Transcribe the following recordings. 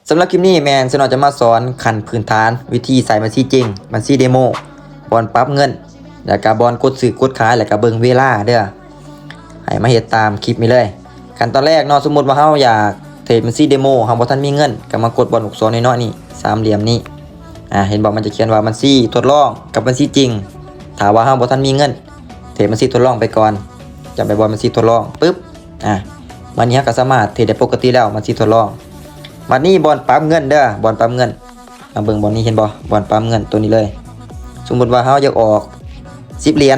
ສຳລັບຄລິບນີ້ແມ່ນຊາແນວຈະມາສອນຂັ້ນພື້ນຖານ ວິທີໃຊ້ບັນຊີຈິງ ບັນຊີເດໂມ ບ່ອນປັບເງິນ ແລ້ວກະບ່ອນກົດຊື້ກົດຂາຍ ແລ້ວກະເບິ່ງເວລາເດີ້. ໃຫ້ມາເຮັດຕາມຄລິບນີ້ເລີຍ. ຂັ້ນຕອນແລກເນາະ, ສົມມຸດວ່າເຮົາຢາກເທຣດບັນຊີເດໂມ ເຮົາບໍ່ທັນມີເງິນ ກໍມາກົດບ່ອນລູກສອນນ້ອຍໆນີ້ ສາມຫຼ່ຽມນີ້. ອາ ເຫັນບໍ່? ມັນຈະຂຽນວ່າບັນຊີທົດລອງກັບບັນຊີຈິງ. ຖ້າວ່າເຮົາບໍ່ທັນມີເງິນ ເທຣດບັນຊີທົດລອງໄປກ່ອນ, ຈຳໄປບ່ອນບັນຊີທົດລອງ ປຶບ ອາ ບາດນີ້ເຮົາກໍສາມາດເທຣດໄດ້ປົກກະຕິແລ້ວ ບັນຊີທົດລອງ. ບາດນີ້ບ່ອນປັບເງິນເດີ້ ບ່ອນປັບເງິນ. ມາເບິ່ງບ່ອນນີ້ ເຫັນບໍ່? ບ່ອນປັບເງິນໂຕນີ້ເລີຍ. ສົມມຸດວ່າເຮົາຢາກອອກສິບຫຼຽນ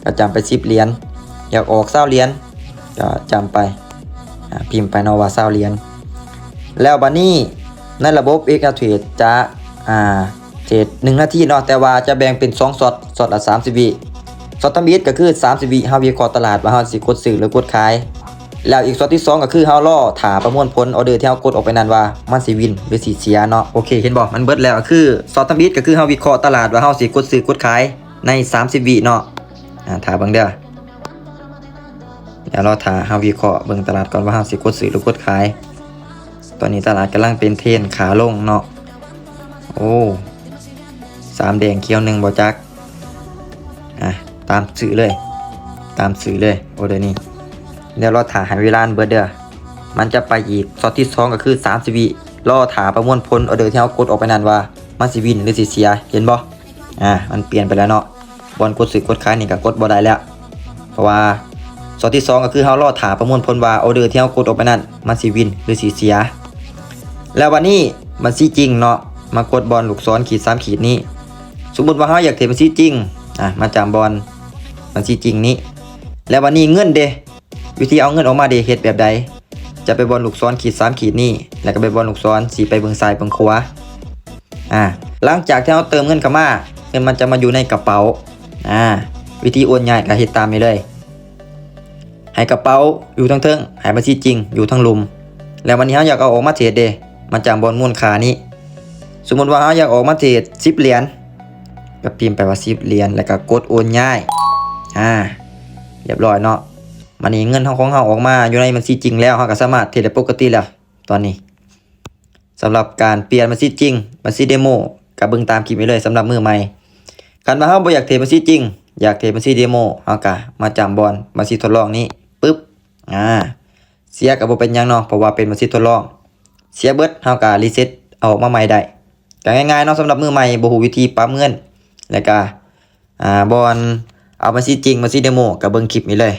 ກໍຈຳໄປສິບຫຼຽນ, ຢາກອອກຊາວຫຼຽນ ກໍຈຳໄປ ອາ ພິມໄປເນາະວ່າຊາວຫຼຽນ. ແລ້ວບາດນີ້ໃນລະບົບ Exchange Trade ຈະ ອາ ເທຣດໜຶ່ງນາທີເນາະ, ແຕ່ວ່າຈະແບ່ງເປັນສອງຊັອດ, ຊັອດລະສາມສິບວິ. ຊັອດທຳອິດກໍຄືສາມສິບວິ ເຮົາວິເຄາະຕະຫຼາດວ່າເຮົາຊິກົດຊື້ ຫຼື ກົດຂາຍ. ແລ້ວອີກຊັອດທີສອງກໍຄືເຮົາລໍຖ້າປະມວນຜົນອອເດີທີ່ເຮົາກົດອອກໄປນັ້ນວ່າມັນຊິວິນ ຫຼື ຊິເສຍເນາະ. ໂອເຄ ເຫັນບໍ່? ມັນເບິດແລ້ວ. ກໍຄືຊັອດທຳອິດກໍຄືເຮົາວິເຄາະຕະຫຼາດວ່າເຮົາຊິກົດຊື້ກົດຂາຍໃນສາມສິບວິເນາະ. ອາ ຖ້າເບິ່ງເດີ້. ດຽວລໍຖ້າເຮົາວິເຄາະເບິ່ງຕະຫຼາດກ່ອນວ່າເຮົາຊິກົດຊື້ ຫຼື ກົດຂາຍ. ຕອນນີ້ຕະຫຼາດກຳລັງເປັນເທຣນຂາລົງເນາະ. ໂອ້ ສາມແດງຂຽວໜຶ່ງບໍ່ຈັກ. ອາ ຕາມຊື້ເລີຍ ຕາມຊື້ເລີຍ ໂອເດີນີ້. ດຽວລໍຖ້າໃຫ້ເວລາມັນເບິດເດີ້. ມັນຈະໄປອີກຊັອດທີສອງ ກໍຄືສາມສິບວິ. ລໍຖ້າປະມວນຜົນອອເດີທີ່ເຮົາກົດອອກໄປນັ້ນວ່າມັນຊິວິນ ຫຼື ຊິເສຍ. ເຫັນບໍ່? ອາ ມັນປ່ຽນໄປແລ້ວເນາະ. ບ່ອນກົດຊື້ກົດຂາຍນີ້ກໍກົດບໍ່ໄດ້ແລ້ວ ເພາະວ່າຊັອດທີສອງກໍຄືເຮົາລໍຖ້າປະມວນຜົນວ່າອອເດີທີ່ເຮົາກົດອອກໄປນັ້ນມັນຊິວິນ ຫຼື ຊິເສຍ. ແລ້ວບາດນີ້ບັນຊີຈິງເນາະ, ມາກົດບ່ອນລູກສອນຂີດສາມຂີດນີ້. ສົມມຸດວ່າເຮົາຢາກເທຣດບັນຊີຈິງ ອາ ມາຈຳບ່ອນບັນຊີຈິງນີ້. ແລ້ວບາດນີ້ເງິນເດ ວິທີເອົາເງິນອອກມາເດ ເຮັດແບບໃດ? ຈະໄປບ່ອນລູກສອນຂີດສາມຂີດນີ້ ແລ້ວກໍໄປບ່ອນລູກສອນຊີ້ໄປເບິ່ງຊ້າຍເບິ່ງຂວາ. ອາ ຫຼັງຈາກທີ່ເຮົາເຕີມເງິນເຂົ້າມາ ເງິນມັນຈະມາຢູ່ໃນກະເປົາ. ອາ ວິທີໂອນຍ້າຍກໍເຮັດຕາມນີ້ເລີຍ. ໃຫ້ກະເປົາຢູ່ທາງເທິງ, ໃຫ້ບັນຊີຈິງຢູ່ທາງລຸ່ມ. ແລ້ວບາດນີ້ເຮົາຢາກເອົາອອກມາເທຣດເດ ມາຈຳບ່ອນມູນຄ່ານີ້. ສົມມຸດວ່າເຮົາຢາກອອກມາເທຣດສິບຫຼຽນ ກໍພິມໄປວ່າສິບຫຼຽນ ແລ້ວກໍກົດໂອນຍ້າຍ. ອາ ລຽບຮ້ອຍເນາະ. ບາດນີ້ເງິນເຮົາ ຂອງເຮົາອອກມາຢູ່ໃນບັນຊີຈິງແລ້ວ, ເຮົາກໍສາມາດເທຣດໄດ້ປົກກະຕິແລ້ວຕອນນີ້. ສຳລັບການປ່ຽນບັນຊີຈິງ ບັນຊີເດໂມ ກໍເບິ່ງຕາມຄລິບນີ້ເລີຍ ສຳລັບມືໃໝ່. ຄັນວ່າເຮົາບໍ່ຢາກເທຣດບັນຊີຈິງ, ຢາກເທຣດບັນຊີເດໂມ, ເຮົາກໍມາຈຳບ່ອນບັນຊີທົດລອງນີ້ ປຶບ ອາ ເສຍກໍບໍ່ເປັນຫຍັງເນາະ ເພາະວ່າເປັນບັນຊີທົດລອງ. ເສຍເບິດ ເຮົາກໍຣີເຊັດເອົາອອກມາໃໝ່ໄດ້. ກໍງ່າຍໆເນາະ ສຳລັບມືໃໝ່ ບໍ່ຮູ້ວິທີປັບເງິນ ແລ້ວກໍ ອາ ບ່ອນເອົາບັນຊີຈິງ ບັນຊີເດໂມ ກໍເບິ່ງຄລິບນີ້ເລີຍ.